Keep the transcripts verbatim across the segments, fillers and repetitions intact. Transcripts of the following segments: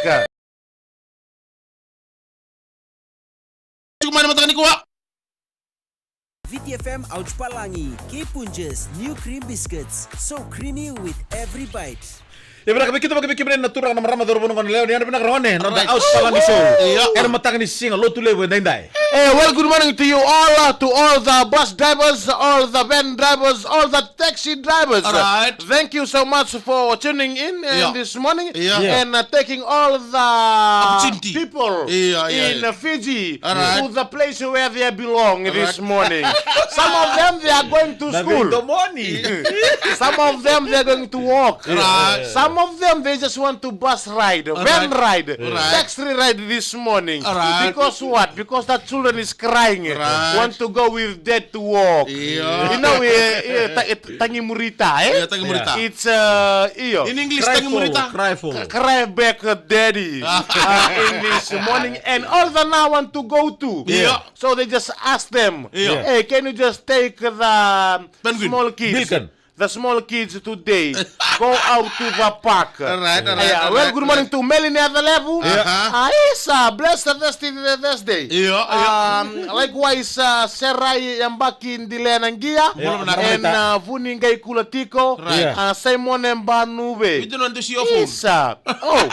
Ka. Tiko mai na mataka nikua. Viti F M Ouch Palangi, Kei Punjas, new cream biscuits, so creamy with every bite. Ia vinaka vei keda, vaka vei kemuni na turaga, na marama, cauravou, na gone yalewa, ni yadra vinaka, ragone, na noda Ouch Palangi show. Io. Ena mataka ni siga Lotulevu edaidai. Eh, well, good morning to you all, uh, to all the bus drivers, all the van drivers, all the taxi drivers. All right. Thank you so much for tuning in, uh, this morning, yeah, and, uh, taking all the people in, uh, Fiji to the place where they belong this morning. Some of them, they are going to school. Some of them, they are going to work. Right. Some of them, they just want to bus ride, van ride, taxi ride this morning. All right. Because what? Because that children is crying, want to go with dad to work. Io. You know, eh, eh, ta-, eh, tagi murita, eh? Io, tagi murita. It's, uh, io. In English, tagi murita. Cry for, cry for. Cry back, uh, daddy. Uh, in this morning. And all the now want to go too. Io. So they just ask them, "Hey, can you just take the small kids?" The small kids today go out to the park. All right, all right, all right. Well, good morning to Melanie Adalevu. Aha. Ah, isa, blessed Thursday, Thursday. Io, io. Um, likewise, uh, Serai Yabaki Dilena Gia. Io. And, uh, Vuni Gai Kula Tiko. Right. Uh, Simon Mbanuve. We don't want to see your phone. Isa. Oh.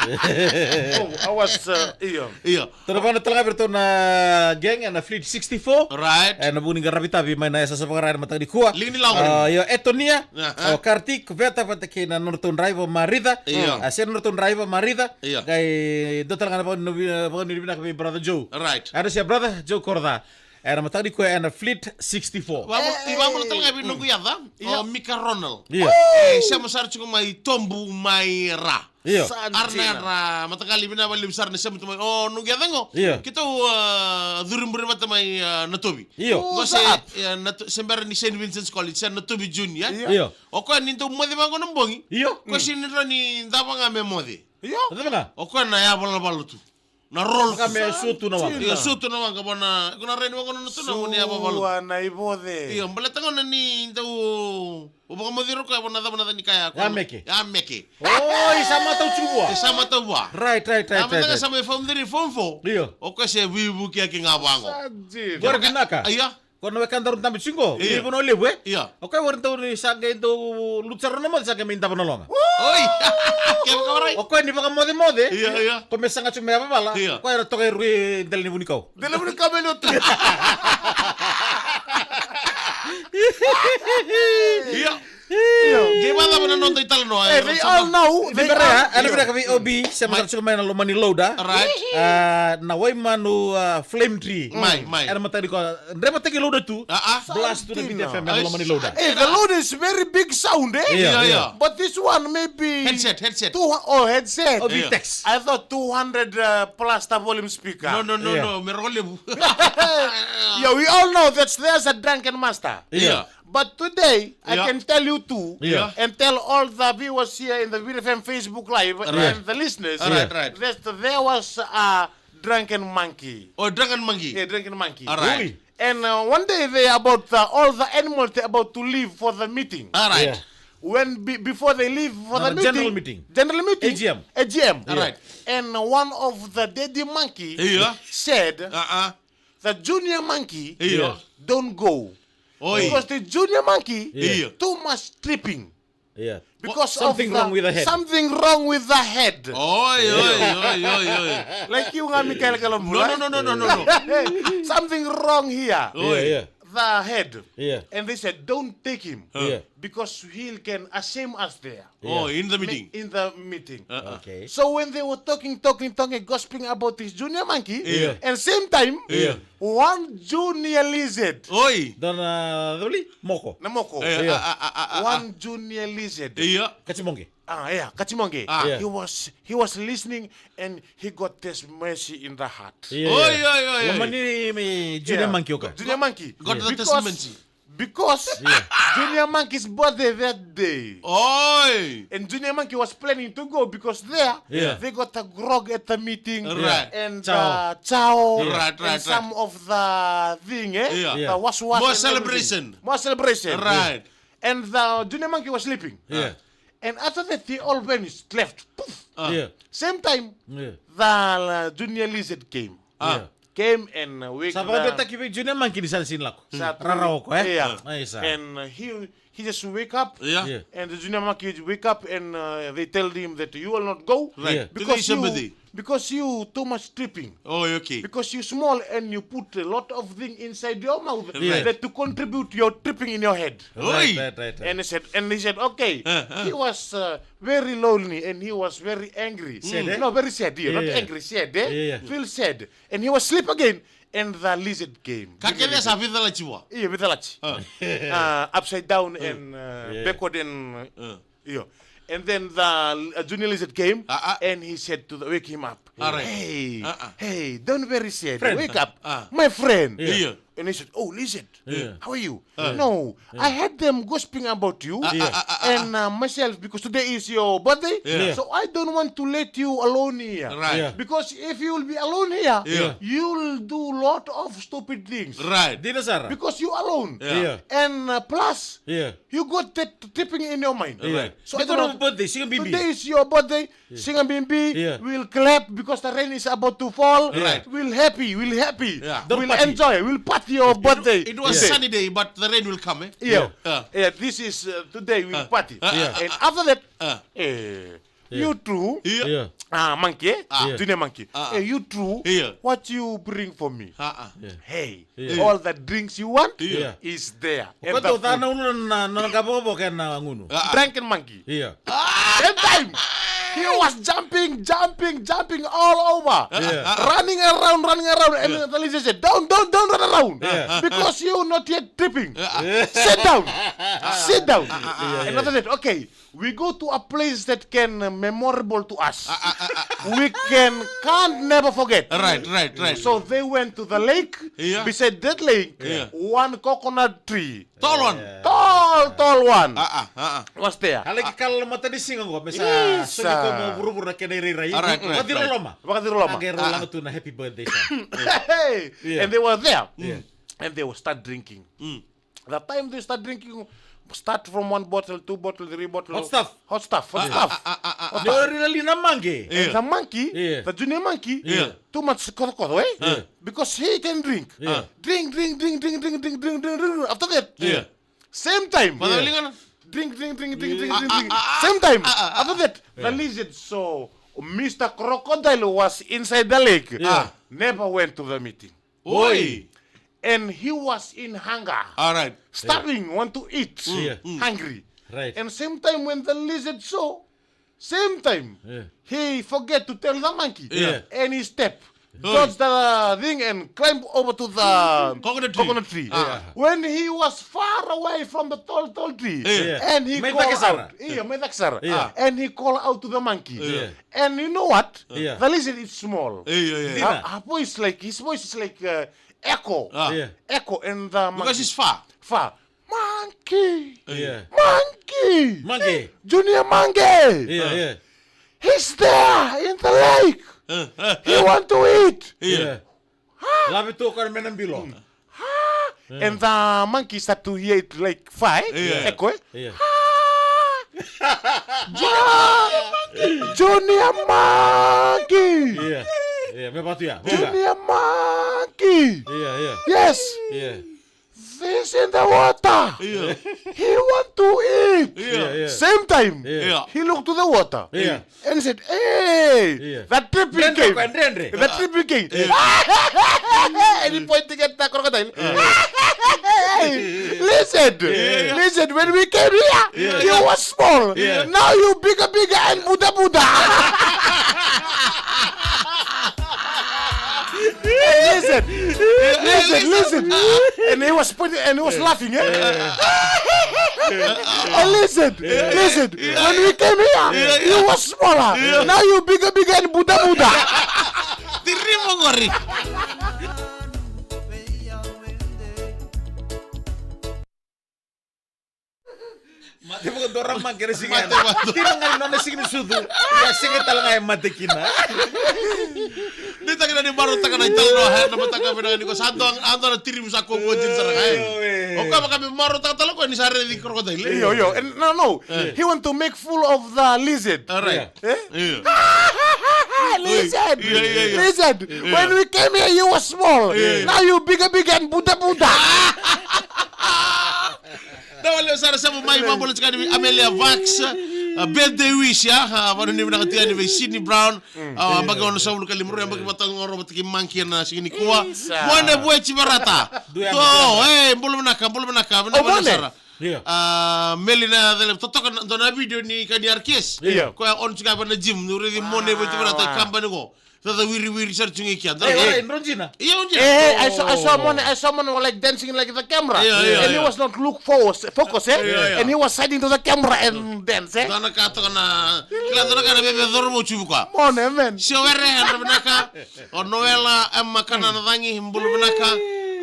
Oh, I was, uh, io. Io. Toro vana tale ga vei iratou na gang ena Fleet sixty-four. Right. Ena vuku ni qaravi tavi mai na yasayasa vakaRa ena mataka nikua. Liga ni lawa. Ah, io, Etonia, aha, o Kartik, Veta, vata kei na nodratou draiva Marica. Io. Ah, se nodratou draiva Marica. Io. Qai dua tale ga na vakanu-, vakanuinui vinaka vei brother Joe. Right. Address ya brother Joe Korca. Ena mataka nikua ena Fleet sixty-four. Vamo-, ivamo tale ga vei noqu yaca. Io. O Mika Ronald. Io. E sema sara tiko mai Tobu mai Ra. Io. Arna ra matakali vinaka vakalevu sara na sema tu mai. O noqu yaca qo. Io. Keitou, ah, curu i muri vata mai, ah, Natovi. Io. Qo se, eh, Nato-, se bera ni Saint Vincent's College, se Natovi Junior, eh? Io. O koya ni dau moce vaqo na bogi. Io. Koya sega ni rawa ni cava ga me moce. Io. Cava ga? O koya na yavalavala tu. Na roll. Ka me sutu na waqa. Io, sutu na waqa, vana, ko na raini vaqo na tu na mo ni yavalavala. Sua na ivoce. Io, baleta gona ni dau, o vakamoci ira o koya vana cava na ca ni kaya. Ya meke. Ya meke. Oi, sa matau tiko vua. E sa matau vua. Right, right, right, right. Sa mai form three, form four. Io. O koya se veivuke yake ga vaqo. Sa jiri. Qori vinaka. Io. Ko na wekadaru dabe tiko qo, io, ni Vanua Levu, e? Io. O koya warai dau ni sa qai dau lutu sara na moce, sa qai mai davo na loga. Oi. Kevaka warai. O koya ni vakamocemoce. Io, io. Ko me saga tiko me yavavala. Io. O koya era toka e rui dela ni vunikau. Dela ni vunikau me lotu. Io. Io. Qai vakacava na noda italanoa? Eh, they all know, they all know. Ena vinaka vei O B, sema sara tiko mai na loma ni loader. Right. Ah, na Waimanu, ah, Flame Tree. Mai, mai. Ena mataka nikua, draivataki loader tu. Ah, ah. Blast tu na Viti F M ena loma ni loader. Eh, the loader is very big sound, eh? Io, io. But this one maybe headset, headset. Two, oh, headset. Oh, Vitex. I thought two hundred, uh, plus the volume speaker. No, no, no, no. Me rogo levu. Yeah, we all know that there's a drunken master. Io. But today, I can tell you too, and tell all the viewers here in the Viti F M Facebook Live and the listeners that there was a drunken monkey. Oh, drunken monkey. Yeah, drunken monkey. All right. And, uh, one day they about, uh, all the animals, they about to leave for the meeting. All right. When be-, before they leave for the meeting, general meeting. A G M. A G M. All right. And one of the daddy monkey said, the junior monkey, don't go. Oi. Because the junior monkey, too much tripping. Yeah. Because something wrong with the head. Something wrong with the head. Oi, oi, oi, oi, oi. Like you nga Mikael Kalambula. No, no, no, no, no, no. Something wrong here. Oi. Yeah, yeah. The head. Yeah. And they said, "Don't take him because he can ashamed us there." Oh, in the meeting. In the meeting. Uh-uh. Okay. So when they were talking, talking, talking, gossiping about this junior monkey, and same time, one junior lizard. Oi. Dona, uh, moko. Na moko. One junior lizard. Io. Katimoge. Ah, yeah, Katimoge. Ah. Yeah. He was, he was listening and he got this mercy in the heart. Yeah. Oi, oi, oi, oi. Loma ni junior monkey, okay. Junior monkey. Got the mercy. Because junior monkey's birthday that day. Oi! And junior monkey was planning to go because there they got a grog at the meeting and, uh, chow and some of the thing, eh? Yeah. The was was. More celebration. More celebration. Right. And the junior monkey was sleeping. Yeah. And after that, they all vanished, left. Poof. Ah. Yeah. Same time, yeah, the, uh, junior lizard came. Ah. Yeah. Came and, uh, wake Sa the vakadewataki vei junior monkey ni sa na sega ni lako. Sa tu. Rarawa ko, eh? Yeah. Ah, isa. And, uh, he, he just wake up. Yeah. Yeah. And the junior monkey wake up and, uh, they tell him that you will not go. Right. Yeah. Because you, because you too much tripping. Oh, okay. Because you small and you put a lot of thing inside your mouth, yeah, that to contribute your tripping in your head. Oi. Right, right, right, right. And he said, and he said, okay. Uh, uh. He was, uh, very lonely and he was very angry. Sad, eh? No, very sad, yeah, not angry, sad, eh? Yeah, yeah. Feel sad. And he was sleep again. And the lizard came. Ka kece sa vica lachi vua. Io, vica lachi. Uh. Uh, upside down and, uh, yeah, backward and, uh, io. And then the, uh, junior lizard came, uh, uh, and he said to the, wake him up. All right. Hey, uh, uh, hey, don't very sad. Friend. Wake up, uh, my friend. Yeah. Yeah. And he said, oh, lizard, yeah, how are you? Uh. No, yeah, I heard them gossiping about you, uh, uh, uh, uh, and, uh, myself, because today is your birthday, yeah, yeah, so I don't want to let you alone here. Right. Yeah. Because if you will be alone here, yeah, you will do lot of stupid things. Right. Dina sara. Because you alone. Yeah. Yeah. And, uh, plus, yeah, you got that tripping in your mind. Yeah. Right. So I don't want, birthday, siga bibi. Today is your birthday. Yeah. Siga bibi, yeah, we'll clap because the rain is about to fall. Right. We'll happy, we'll happy. Yeah. We'll party. Enjoy, we'll party your birthday. It was, it was, yeah, sunny day, but the rain will come, eh? Yeah. Yeah. Yeah, this is, uh, today we'll, uh, party. Uh, uh, yeah, uh, and after that, uh, eh, yeah, you two, yeah, yeah, ah, monkey, eh? Ah. Yeah. Junior monkey. Ah, ah. Eh, you two, yeah, what you bring for me? Ah, ah. Yeah. Hey. Yeah. All the drinks you want, yeah, is there. And the food. Kau tahu na ulu na, na, na gabo-gabo kena ngunu. Ah, ah. Drunken monkey. Yeah. Ah! Same time, he was jumping, jumping, jumping all over. Yeah. Ah, ah. Running around, running around. And, yeah, the lizard said, don't, don't, don't run around. Yeah. Because you not yet tripping. Yeah. Sit down. Ah, ah. Sit down. Ah, ah, ah, ah. And, yeah, after that, okay. We go to a place that can, uh, memorable to us. Ah, ah, ah, ah, ah. We can, can't never forget. Right, right, right. So they went to the lake. Yeah. Beside that lake, yeah, one coconut tree. Tall one. Yeah. Tall, tall one. Ah, ah, ah, ah. Was there. Ka laki kala na matanisiga qo, me sa, isa, soli koya mai vuravura kei na irairai. Ah, right, right, right. Vakaciroloma. Vakaciroloma. Qai rola tu na happy birthday song. Hey! Yeah. And they were there. Yeah. And they will start drinking. Mm. The time they start drinking, start from one bottle, two bottle, three bottle. Hot stuff. Hot stuff, hot stuff. Ah, ah, ah, ah, ah. Hot stuff. Ni ori na monkey. Yeah. And the monkey, yeah, the junior monkey, yeah, too much kocokoco, eh? Yeah. Because he can drink. Yeah. Drink, drink, drink. After that, yeah, same time. Yeah. Drink, drink, drink. Ah, ah, ah, ah. Same time. Ah, ah, ah, ah. After that, yeah, the lizard saw Mister Crocodile was inside the lake. Yeah. Never went to the meeting. Oi. And he was in hunger. All right. Starving, yeah, want to eat. Mm, yeah, mm. Hungry. Right. And same time when the lizard saw, same time, yeah, he forget to tell the monkey. Yeah. And he step, oh, dodge the thing and climb over to the coconut tree. Coconut tree. Ah. Yeah. When he was far away from the tall, tall tree, yeah, and he called out. Mai cake sara. Yeah, mai cake sara. Yeah. And he called out to the monkey. Yeah. And you know what? Yeah. The lizard is small. Yeah, yeah, yeah. Her, her voice like, his voice is like, uh, echo. Ah. Yeah. Echo and the monkey. Because it's far. Far. Monkey. Yeah. Monkey. Monkey. Junior monkey. Yeah, yeah. He's there in the lake. Uh, uh, he want to eat. Yeah. Huh? Lave tu o koya mai na bilo. Huh? Yeah. And the monkey start to hear it like far, eh? Yeah. Echo, eh? Yeah. Huh? Junior monkey. Junior monkey. Yeah. Yeah, me vatu ya. Junior monkey. Yeah, yeah. Yes. Yeah. Fish in the water. Yeah. He want to eat. Yeah. Yeah, yeah. Same time, yeah, he look to the water. Yeah. And he said, hey, yeah, that tripping came. Dredre, dredre. That tripping came. Yeah. And he pointing at the crocodile. Yeah. Hey, listen, yeah, listen, when we came here, yeah, you were small. Yeah. Now you bigger, bigger and Buddha, Buddha. Listen, listen, listen. And he was putting, and he was laughing, eh? And listen, listen. When we came here, you was smaller. Now you bigger, bigger and Buddha, Buddha. Tiri mo qori. Ma Tiko dua ra maqe na siga. Mate, mate. Tiko ga ni nona siga ni sucu. Ia siga tale ga e mate kina. Ni taki na ni marautaka na italanoa, e, na mataka vinaka ni ko sa dua, a dua na tirimu sa ko mo jin sara ga, e. Io, e. O ka vaka me marautaka tale ko ni sa raici crocodile, e. Io, io. And no, no. E. He want to make fool of the lizard. All right. E? Io. Lizard. Io, io, io. Lizard. Io. When we came here, you were small. Io. Now you bigger, bigger and buda, buda. Na wale sara sa mai vabula tikani vei Amelia Vax, a birthday wish ya, a vanu ni vinaka tikani vei Sydney Brown, a baki ono sa vulu ka lima rua, a baki vata ngoro vata ki monkey na siga ni kua. Isa. Mone Vueci Varata. Dua ya. To, e, bula vinaka, bula vinaka, vinaka, oh, vale Mone. Sara. Io. A, Meli na cele, totoka na, dua na video ni ka ni R K S. Io. Koya on tika vana gym, nu raici Mone Vueci Varata, e, kaba ni ko. Caca wiriwiri sara tu ga i kea. Hey, hey, Rojina. Io, Rojina. Eh, I saw, I saw Mone, I saw Mone like dancing like the camera. Io, io, io. And he was not look forward, focus, eh? Io, io. And he was hiding to the camera and dance, eh? Dua na ka toka na, kila dua na ka na veve coro mo cuvu koya. Mone, man. Sio were, yadra vinaka. O Noela, Emma, kana na cagi, bula vinaka.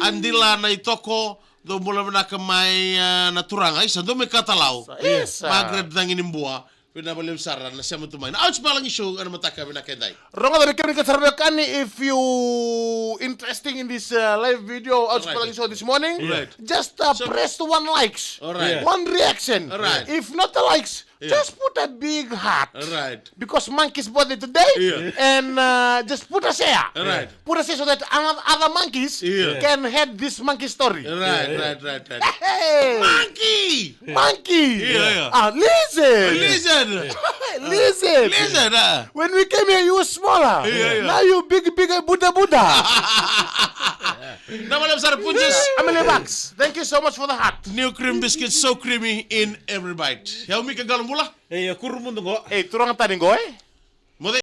Adila, na itoko, dou bula vinaka mai, eh, na turaga. Isa, dou mai katalau. Isa. Margaret, cagi ni bua. Vinaka vakalevu sara na sema tu mai na Ouch Palagi Show ena mataka vinaka edai. Rogoca na kemuni ka tara na kani, if you interesting in this, uh, live video, Ouch Palagi Show this morning, right, just, uh, press one likes, all right, one reaction. All right. If not the likes, yeah, just put a big heart. All right. Because monkey's birthday today, yeah, and, uh, just put a share. All right. Put a share so that another, other monkeys, yeah, can hear this monkey story. Right, yeah, right, right, right. Hey! Monkey! Monkey! Yeah, yeah. Ah, lizard! Lizard! Lizard! Lizard, ah. When we came here, you were smaller. Yeah, yeah. Now you big, big, Buddha, Buddha. Vinaka vakalevu sara, Punjas. Emily Bucks, thank you so much for the heart. New cream biscuit, so creamy in every bite. Yau Mika Qalobula. Ei, e kuru mudu qo. Ei, turaga tani qo, eh?